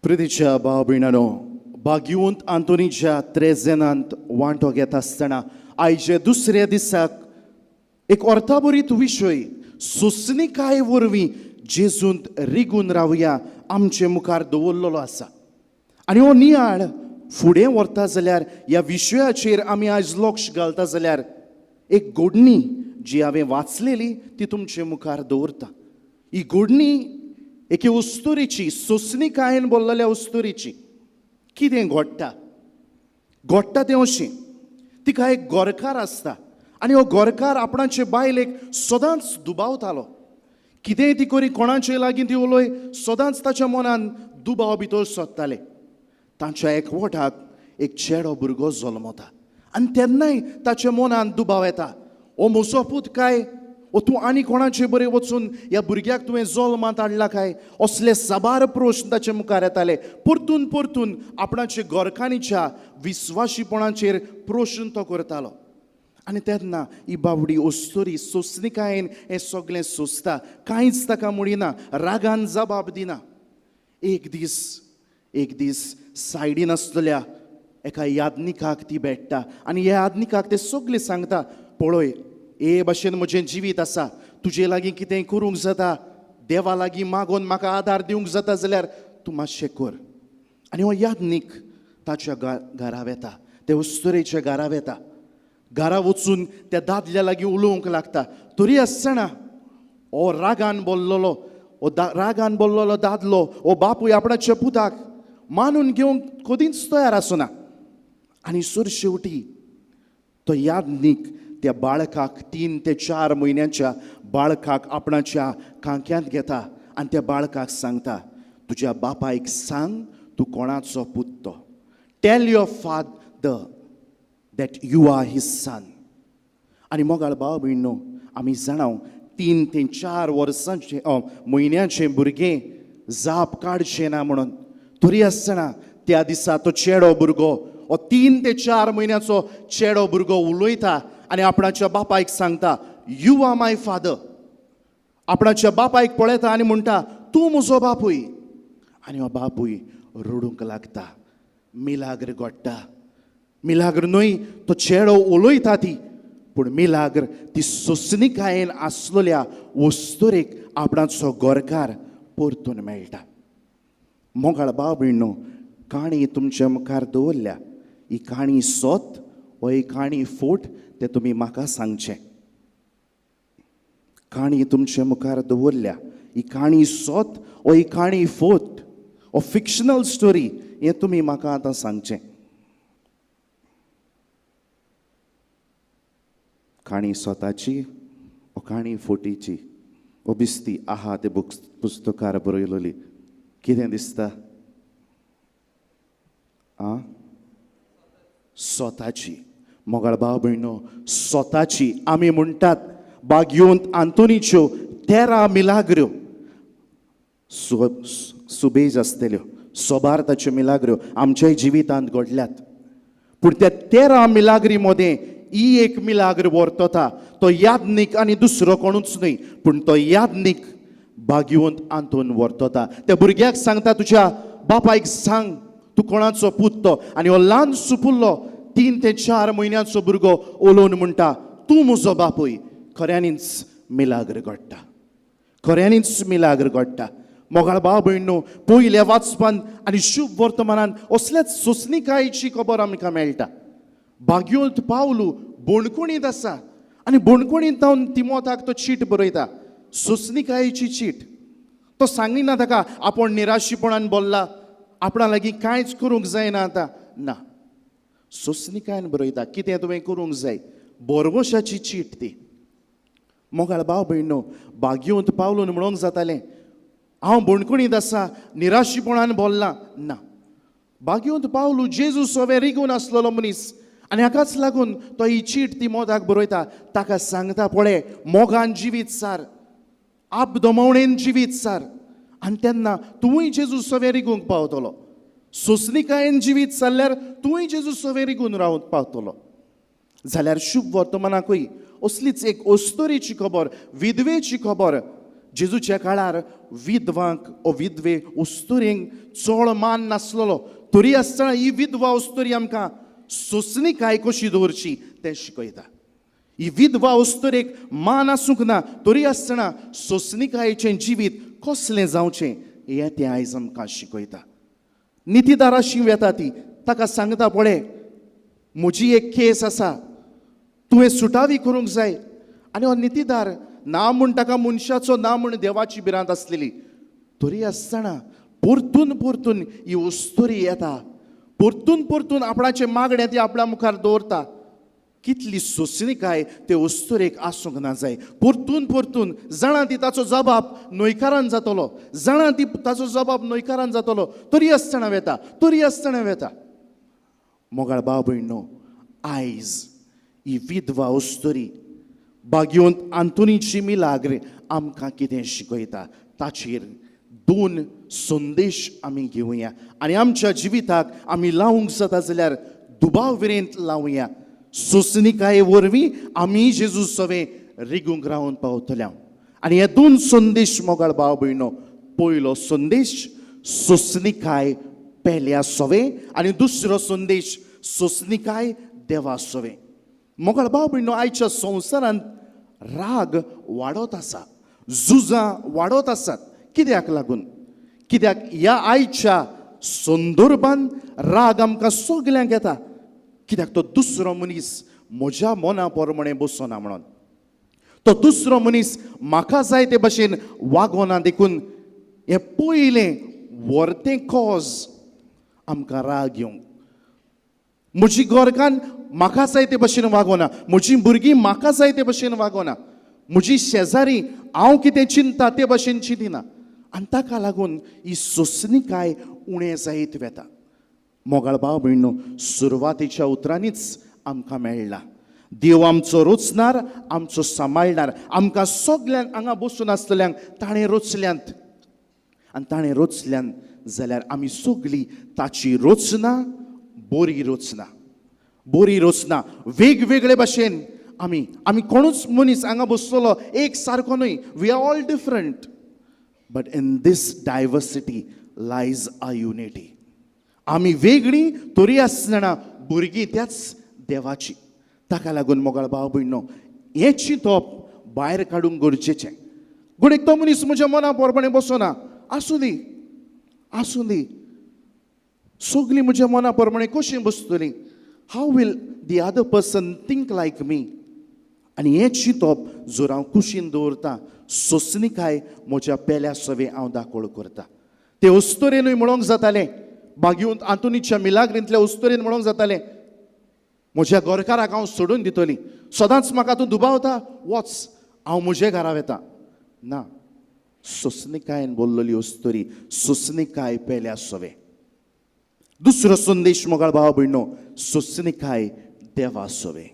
प्रितीच्या भाव भयणांनो, भाग्यवंत आंतोनीच्या त्रेजेनांत वांटो घेता आसतना आयचे दुसऱ्या दिसाक एक अर्थाभरीत विशय सोंसणीकाय वरवीं जेजूंत रिगून रावया आमचे मुखार दवरलेलो आसा. आनी हो नियाळ फुडें व्हरता जाल्यार ह्या विशयाचेर आमी आयज लक्ष घालता जाल्यार एक घडणी जी हांवें वाचलेली ती तुमचे मुखार दवरता. ही घडणी एके अस्तुरेची, सोंसणीकायेन बोल्लेल्या अस्तुरेची. कितें घडटा घडटा तें अशें, तिका एक गोरकार आसता आनी हो गोरकार आपणाचे बायलेक सदांच दुबावतालो. कितेंय ती करी, कोणाचे लागीं ती उलय, सदांच ताच्या मनान दुबाव भितर सोदताले. तांच्या एकवटाक एक चेडो भुरगो जल्मता आनी तेन्नाय ताच्या मनान दुबाव येता, हो म्हजो पूत काय, ओ तूं आनी कोणाचे बरें वचून ह्या भुरग्याक तुवें जल्मांत हाडला काय, असले साबार प्रश्न ताचे मुखार येताले. परतून परतून आपणाचे गोरकानीच्या विस्वाशीपणाचेर प्रश्न तो करतालो. आनी तेन्ना ही बावडी अस्तुरी सोंसणीकायेन हें सगळें सोंसता, कांयच ताका म्हणिना, रागान जबाब दिना. एक दीस एक दीस सायडीन आसलेल्या एका यादनिकाक ती भेट्टा आनी ह्या यादनिकाक ते सगळें सांगता, पळय हे भाशेन म्हजें जिवीत आसा, तुजे लागीं कितेंय करूंक जाता, देवा लागीं मागोन म्हाका आदार दिवंक जाता जाल्यार तूं मातशें कर. आनी हो यादनीक ताच्या घरा वेता, ते अस्तुरेच्या घरा वेता. घरा वचून त्या दादल्या लागीं उलोवंक लागता. तरी आसतना हो रागान बोल्लोलो, हो रागान बोल्लोलो दादलो, हो बापूय आपणाच्या पुताक मानून घेवंक कदींच तयार आसना. आनी सर शेवटी तो यादनीक त्या बाळकाक, 3 ते 4 म्हयन्यांच्या बाळकाक आपणाच्या खांक्यांत घेता आनी त्या बाळकाक सांगता, तुज्या बापायक सांग तूं कोणाचो पूत तो. Tell your father that you are his son. आनी मोगाळ भाव भयणो, आमी जाणाव 3 ते 4 वर्सांचे म्हयन्याचें भुरगें जाप काडचें ना म्हणून. तरी आसतना त्या दिसा तो चेडो भुरगो, हो 3 ते 4 म्हयन्याचो चेडो भुरगो उलयता आनी आपणाच्या बापायक सांगता, you are my father. आपणाच्या बापायक पळयता आनी म्हणटा, तूं म्हजो बापूय. आनी हो बापूय रडूंक लागता. मिलाग्र घडटा. मिलाग्र न्हय, तो चेडो उलयता ती, पूण मिलाग्र ती सोंसणीकायेन आसलेल्या वस्तुरेक आपणाचो गोरकार परतून मेळटा. मोगाळ भाव भयणो, काणी तुमच्या मुखार दवरल्या. ही काणी सोत वा ही काणी फोट तें तुमी म्हाका सांगचें. काणी तुमच्या मुखार दवरल्या, ही काणी सोत वा ही काणी फोट ओ फिक्शनल स्टोरी हें तुमी म्हाका आतां सांगचें. काणी सोताची ओ काणी फोटीची ओ बिस्ती आहा ते पुस्तकार बरयलोली कितें दिसता? आ सोताची. मोगाळ भाव भयणो, सोताची. आमी म्हणटात बागयोंत आंतोनीच्यो 13 मिलाग्र्यो सुबेज आसतल्यो, सोबार ताच्यो मिलाग्र्यो आमच्याय जिवितांत घडल्यात. पूण त्या 13 मिलाग्री मदें ही एक मिलाग्र वर्तता. तो यादनीक आनी दुसरो कोणूच न्हय, पूण तो यादनीक भाग्यवंत आंतोन वर्तता. त्या भुरग्याक सांगता, तुज्या बापायक सांग तूं कोणाचो पूत तो. आनी हो ल्हान सुपुल्लो 3 ते 4 म्हयन्यांचो भुरगो उलोवन म्हणटा, तूं म्हजो बापूय. खऱ्यांनीच मिलाग्र घडटा, खऱ्यांनीच मिलाग्र घडटा. मोगाळ भाव भयणो, पयल्या वाचपान आनी शुभ वर्तमानान असल्याच सोंसणीकायेची खबर आमकां मेळटा. भाग्योंत पावलू बोणकुणींत आसा आनी बोणकुणींत जावन तिमोताक तो चीट बरयता, सोंसणीकायेची चीट. तो सांगिना ताका आपूण निराशीपणान बोल्ला, आपणा लागीं कांयच करूंक जायना आतां. ना, सोंसणीकायेन बरयता कितें तुवें करूंक जाय. बोरवशाची चीट ती. मोगाळ भाव भयणो, भाग्यवंत पावलून म्हणूंक जातालें, हांव बोणकुणींत आसा, निराशीपणान बोल्ला. ना, भाग्यवंत पावलू जेजू सोवे रिगून आसलेलो मनीस आनी हाकाच लागून तो ही चीट तिमोताक बरयता. ताका सांगता, पळय मोगान जिवीत सार, आपदमवणेन जिवीत सार, आनी तेन्ना तुवूय जेजू सोवे रिगूंक पावतलो. सोंसणीकायेन जिवीत सारल्यार तुवूय जेजू सोवे रिगून रावंक पावतलो. जाल्यार शुभ वर्तमानाकूय असलीच एक अस्तुरेची खबर, विधवेची खबर, जेजूच्या काळार विधवांक ओ विधवे उस्तुरेंक चड मान नासलेलो, तरी आसतना ही विधवा उस्तुरी आमकां सोंसणीकाय कशी दवरची तें शिकयता. ही विधवा उस्तुरेक मान आसूंक ना, तरी आसतना सोंसणीकायेचें जिवीत कसलें जावचें हें तें आयज आमकां शिकयता. नितीदाराशी वेता ती, ताका सांगता, पळय म्हजी एक केस आसा, तुवें सुटावी करूंक जाय. आनी हो नितीदार ना म्हूण ताका मनशाचो, ना म्हूण देवाची भिरांत आसलेली, तरी आसतना परतून परतून ही उस्तुरी येता, परतून परतून आपणाचें मागणें ती आपल्या मुखार दवरता. कितली सोंसणीकाय ते उस्तुरेक आसूंक ना जाय. परतून परतून जाणा ती ताचो जबाब न्हयकारान जातलो, जाणा ती ताचो जबाब न्हयकारान जातलो, तरी आसतना वेता, तरी आसतना वेता. मोगाळ भाव भयणो, आयज ही विधवा उस्तुरी बागयोंत आंतोनीची मिलाग्र आमकां कितें शिकयता ताचेर दोन संदेश आमी घेवया आनी आमच्या जिविताक आमी लावंक जाता जाल्यार दुबाव विरेंत लावया. सोंसणीकाये वरवीं आमी जेजू सवें रिगूंक रावन पावतले. आनी हे दोन संदेश मोगाळ भाव भयणो, पयलो संदेश सोंसणीकाय पेल्या सवें आनी दुसरो संदेश सोंसणीकाय देवा सवें. मोगाळ भाव भयणो, आयच्या संवसारांत राग वाडत आसा, झुजां वाडत आसात. कित्याक लागून? कित्याक ह्या आयच्या संदर्भान राग आमकां सगल्यांक येता, कित्याक तो दुसरो मनीस म्हज्या मना प्रमाणे बसना म्हणून, तो दुसरो मनीस म्हाका जाय ते भशेन वागोना. देखून हें पयलें व्हरतें कॉज आमकां राग येवंक. म्हजी घरकान्न म्हाका जाय ते भशेन वागोना, म्हजीं भुरगीं म्हाका जाय ते भशेन वागोना, म्हजी शेजारी हांव कितें चिंता ते भशेन चिंतिना, आनी ताका लागून ही सोंसणीकाय उणें जायत वेता. मोगाळ भाव भयणो, सुरवातेच्या उतरांनीच आमकां मेळ्ळा, देव आमचो रचणार, आमचो सांबाळणार. आमकां सगल्यांक हांगा बसून आसतल्यांक ताणें रचल्यांत, आनी ताणें रचल्यांत जाल्यार आमी सगळीं ताची रचना, बरी रचना, बरी रचना. वेगवेगळे भाशेन आमी कोणूच मनीस हांगा बसतलो एक सारको न्हय. We are all different, but in this diversity lies a unity. आमी वेगळीं तरी आसतना भुरगीं त्याच देवाची. ताका लागून मोगाळ भाव भयणो, हें चिंतप भायर काडूंक गरजेचें. घडये तो मनीस म्हज्या मना प्रमाणे बसना, आसूं दी, आसूं दी. सगळीं म्हज्या मना प्रमाणे कशीं बसतलीं? How will the other person think like me? आनी हें चिंतप जर हांव कुशीन दवरता, सोंसणीकाय म्हज्या पेल्या सवें हांव दाखोळ करता. ते अस्तुरेनूय म्हणोंक जातालें, बागयोंत आंतोनीच्या मिलाग्रींतल्या अस्तुरेन म्हणोंक जातालें, म्हज्या घरकाराक हांव सोडून दितली, सदांच म्हाका तूं दुबावता, वच, हांव म्हजे घरा वेता. ना, सोंसणीकायेन बोल्लोली अस्तुरी, सोंसणीकाय पेल्या सवें. दुसरो संदेश मोगाळ भाव भयणो, सोंसणीकाय देवा सवें,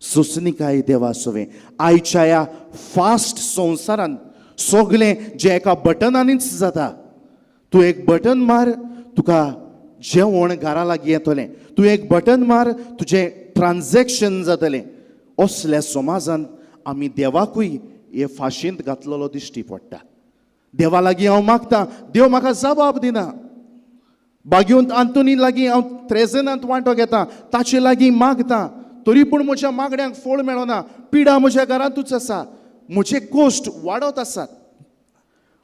सोंसणीकाय देवा सवें. आयच्या ह्या फास्ट संवसारांत सगळें जें एका बटनानीच जाता. तूं एक बटन मार, तुका जेवण घरा लागीं येतलें. तूं एक बटन मार, तुजें ट्रान्जॅक्शन जातलें. असल्या समाजांत आमी देवाकूय हे फाशींत घातलेलो दिश्टी पडटा. देवा लागीं हांव मागता, देव म्हाका जबाब दिना. बागयोंत आंतोनी लागीं हांव त्रेजनांत वांटो घेता, ताचे लागीं मागता, तरी पूण म्हज्या मागण्यांक फळ मेळना. पिडा म्हज्या घरांतूच आसा, म्हजे कोश्ट वाडत आसात.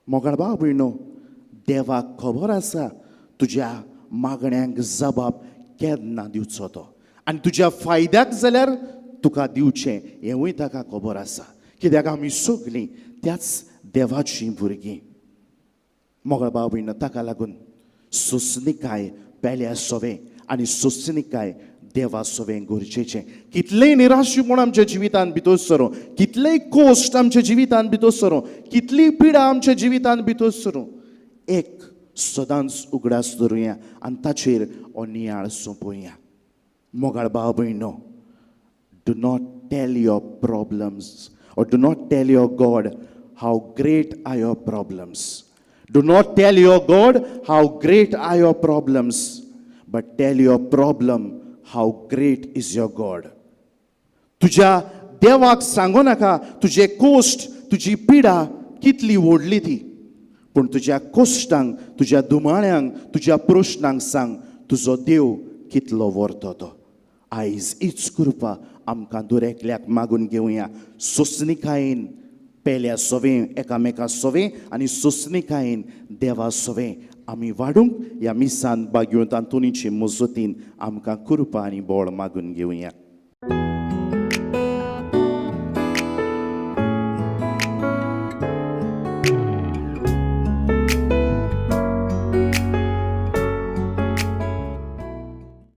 मोगाळ भाव भयणो, देवाक खबर आसा तुज्या मागण्यांक जबाब केन्ना दिवचो तो, आनी तुज्या फायद्याक जाल्यार तुका दिवचें हेंवूय ताका खबर आसा, कित्याक आमी सगळीं त्याच देवाचीं भुरगीं. मोगाळ भाव भयणो, ताका लागून सोंसणीकाय पेल्या सवें आनी सोंसणीकाय देवा सवें गरजेचें. कितलेंय निराशेपण आमच्या जिवितांत भितर सरूं, कितलेय कोश्ट आमच्या जिवितांत भितर सरूं, कितली पिडा आमच्या जिवितांत भितर सरूं, एक सदांच उगडास धरुया आनी ताचेर हो नियाळ सोंपोवया. मोगाळ भाव भयणो, do not tell your problems or do not tell your God how great are your problems. Do not tell your God how great are your problems, but tell your problem how great is your God. तुज्या देवाक सांगू नाका तुजे cost, तुजी पिडा कितली व्हडली ती, पूण तुज्या कश्टांक, तुज्या दुमाळ्यांक, तुज्या प्रश्नांक सांग तुजो देव कितलो व्हरतो तो. आयज हीच कृपा आमकां दरेकल्याक मागून घेवया. सोंसणिकायेन पेल्या सोवें, एकामेका सोवें आनी सोंसणिकायेन देवा सोवें आमी वाडूंक ह्या मिसान बागयोंत आंतोनीचे मजतीन आमकां कृपा आनी बळ मागून घेवया.